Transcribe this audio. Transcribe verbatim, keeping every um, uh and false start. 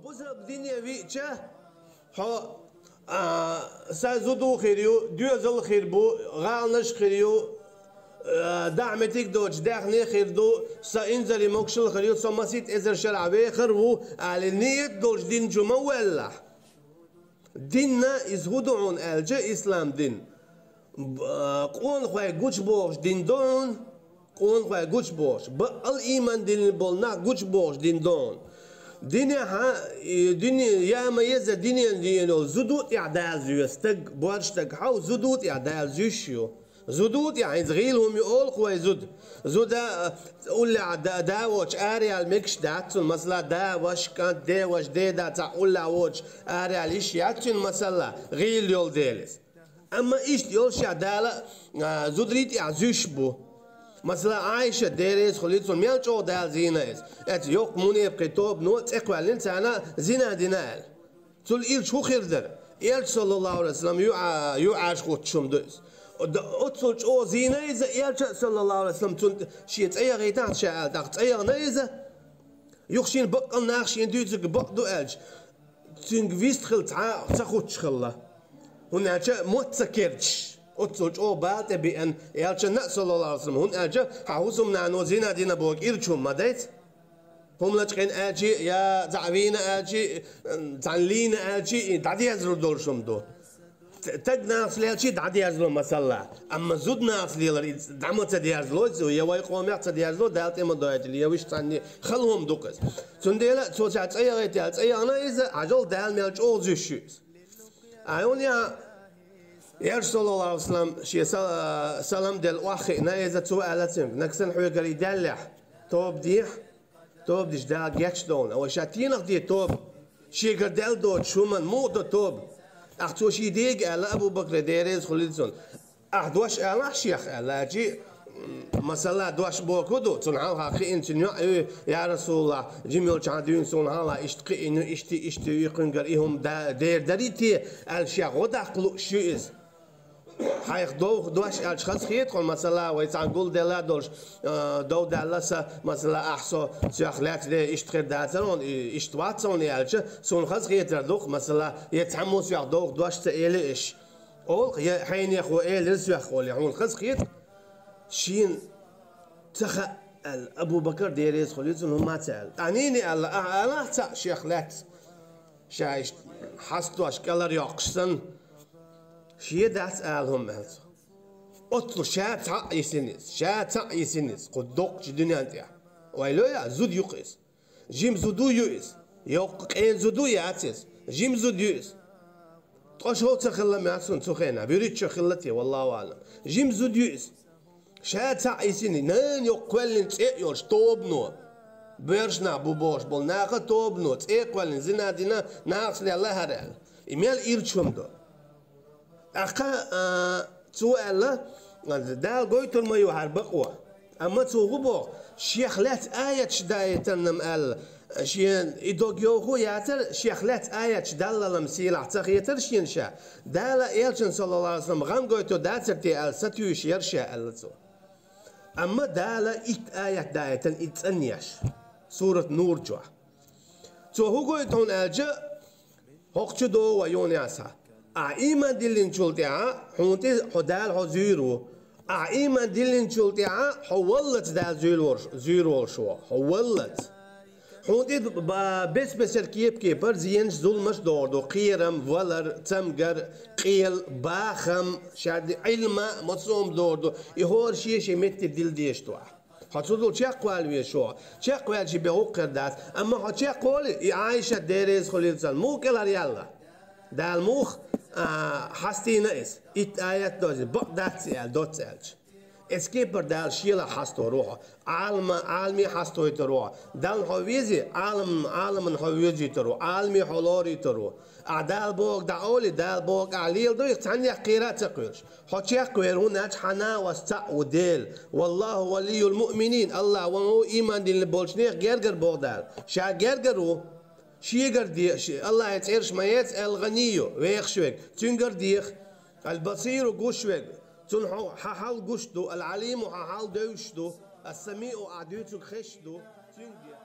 Бусалба дине виъча, хьо, а, са зуда хир ю, доьзал хир бу, гӀаланаш хир ю, а, даа меттиг доцу даьхни хир ду, са инзаре могашалла хир ю, со масийтта эзар шарахь вехар ву, аьлла, ниет долуш дин чу ма ваьллахь. Дин а иза хӀун ду хьуна аьлча, ислам дин, б-, а, къонахой гучубохуш дин ду хьуна, къонахой гучубохуш, баккъал а ийман диллина болу нах гучубохуш дин ду хьуна. Динехь а, и, дине, я ма еза динен дийна йолу зуда тӀехь Дала зоьшу стаг, боьрша стаг хьовса, зуда тӀехь Дала зуьйш ю. Зуда тӀехь, хӀинца гӀийла хӀума ю олу-кх вай зуда. Зуда, а, уллехь да, да воцуш араяьлла мегаш дац цунна, масала, да, ваша, кӀант, де, ваша, де, да, цхьаъ уллехь воцуш араяьлла йиш яц цуьнан, масала, гӀийла йолу дела иза. Амма иштта йолушехь Дала, а, зударий тӀехь зуьйш бу. Масала, Ӏайша, Дела реза хуьлийла цунна, мел чӀогӀа Дала зийна иза. Эцу йоккха мунепакъий тобано цӀе кхоьллина, царна зина дина аьлла. Цул ирча хӀун хир дара? Элча, саллаллаху Ӏалайхи ва саллам, ю-, а, юьхьӀаьржа хӀуттуш хӀума ду иза. Д-, оццул чӀогӀа зийна иза, Элча, саллаллаху Ӏалайхи ва саллам, цунна шен цӀе яхийтахьа ша аьлла, тӀаккха цӀе яхна иза. Юха шена баккъал нах шена дуьйцург бакъ ду аьлча, цуьнга вист хила цхьа а ца хӀуттуш хилла. ХӀунда аьлча мотт ца керчаш, оццул чӀогӀа бала тӀе беана Элчанна а, саллаллаху Ӏалайхи ва саллам, хӀунда аьлча хьан хӀусамнано зина дина бохург ирча хӀума ма дай-те. ХӀума лачкъийна аьлча а, я зӀе вийна аьлча а, цхьаьна лийна аьлча а, и дӀадерзалур долуш хӀума ду. Т-, стаг нахаца лелча а дӀадерзало, масала. Амма зуда нахаца лелар и дӀа ма ца дерзало, я вай къомехь ца дерзало, Дала тӀе ма дойтийла, я вуьш цхьанне хала хӀума ду-кх иза. Цундела цо ша цӀе яхийта аьлла, цӀе яхна иза, хьажал, Дала мел чӀогӀа зуьйш ю иза. Ай, хӀунда яа, Элча, саллаллаху Ӏалайхи ва саллам, шен са-, салам делла охьахиъна иза, цо аьлла цуьнга: «Нагахь санна хьоьгара и даьллехь, тоба дехьа, тоба дича Дала гечдойла». Вай ша тенах де тоба? Шегара даьлла доцуш хӀуманна муха до тоба? ТӀаккха цо шен дега аьлла, Абу-Бакре, Дела реза хуьлийла цунна: «Ахь дош алахь шех», — аьлла, аьлча, м, масала, дош бохург ду, цунна хьалха кхиъна цуьнан йоӀ ю: «Я Расулаллах, жима йолчохь дуьйна суна хьалха иштта кхиъна ю, иштта, иштта ю, и кхуьнгара и хӀума да-, дер дарий те?» — аьлла, шех гӀо даккха лууш ю иза. Хьайх довха дош аьлча хазахета хьуна, масала, вай цхьаьна гулделла долуш, а, дов даьлла сан, масала, ахь со, соьх лаьцна де иштта хир дацара хьуна, и-, иштта вац хьуна аьлча, суна хазахетар ду-кх, масала, я цхьаммо соьх довха дош ца элира аш. Олу-кх, я хьенехо элира соьх олий, хьуна хазахета? Шена ца хаьа аьлла, Абу-Бакар, Дела реза хуьлийла цунна, хӀумма а ца аьлла. ТӀаьхьа нийни аьлла: «Ахьа алахь цхьаъ шех лаьцна, ша иштта хьастош кӀелхьарйоккхуш санна, шен дац ала хӀума», — аьлла цо. Оццул ша цхьаъ йисина иза, ша цхьаъ йисина иза кху доккхачу дуьнен тӀехь. Вай лоья, зуда ю-кх иза. Жима зуда ю иза. Йоккха къена зуда яц иза. Жима зуда ю иза. Ткъа шов ца хилла моьтту суна цу хенахь. ВуьрхӀитта шо хилла те, валлаху аӀлам. Жима зуда ю иза. Ша цхьаъ йисина, нана йоккха кхоьллина цӀе а йолуш тобано. Боьрша нах бу бохуш болу наха тобано, цӀе а кхоьллина, зина дина, нахаца лелла хӀара аьлла. И мел ирча хӀума ду. ТӀаккха, а, цо аьлла: «Дала гойтур ма ю хӀара бакъо». Амма цо хӀун боху? Шех лаьцна аяташ даийтина-м аьлла, шен и дог йовхо а яцара, шех лаьцна аяташ даллал-м сийлахь ца хетара шена ша. Дала а, Элчанна, саллаллаху Ӏалайхи ва саллам, гӀан гойтур дацара те аьлла, сатуьйсуш яра ша аьлла цо. Амма Дала итт аят даийтина и цӀанъеш, сурат Нур чохь. Цо хӀун гойту хьуна аьлча, хӀокху чу догӀу вай юха а схьа. Ахьа ийман диллинчул тӀаьхьа хьуна тӀе хьо Дала хьо зуьйр ву. Ахьа ийман диллинчул тӀаьхьа хьо валлалц Дала зуьйр волуш, зуьйр волуш ву. Хьо валлалц. Хьуна тӀе ба-, бес-бесара кеп-кепара зенаш, зуламаш догӀур ду. Кхерам, валар, цамгар, къел, бахам, шадди, Ӏилма, массо а хӀума догӀур ду. И хӀора шен-шен метте дилла дезаш ду ахьа. Хьо цу дул чекхвала везаш ву. Чекхваьлча бен гӀуллакх хир дац. Амма хьо чекхволий, и Ӏайшат, Дела реза хуьлийла цунна, муха кӀелхьаръяьлла? Дала муха, а, хьастийна иза? Итт аят дозий, бакъ дац и аьлла, доцца аьлча. Эцу кепара Дала шелахь хьастор ву хьо. Ӏалама, Ӏаламе хьастойтур ву хьо. Далла хьо вези, Ӏалам, Ӏаламна хьо везуьйтур ву. Ӏаламе хьо лоруьйтур ву. Ахьа Дала бохург дӀаолий, Дала бохург ахьа леладой, цхьаннех кхера а ца кхоьруш. Хьо чекхвер хӀунда аьлча хьан накъост цхьаъ ву Дела. Валлаху валийюл муъминин. АллахӀ ван ву ийман диллина болчу нехан гергара боху Дала. Ша гергара ву. Шегара деха, ши-, АллахӀан цӀераш ма эца, Ал-ГӀанийю, вехаш верг. Цуьнгара деха. Ал-Басиру, гуш верг. Цунна хьо-, хьан хьал гуш ду. Ал-Ӏалиму, хьан хьал девзаш ду. Ас-Самиъу, ахь дуьйцург хезаш ду. Цуьнга деха.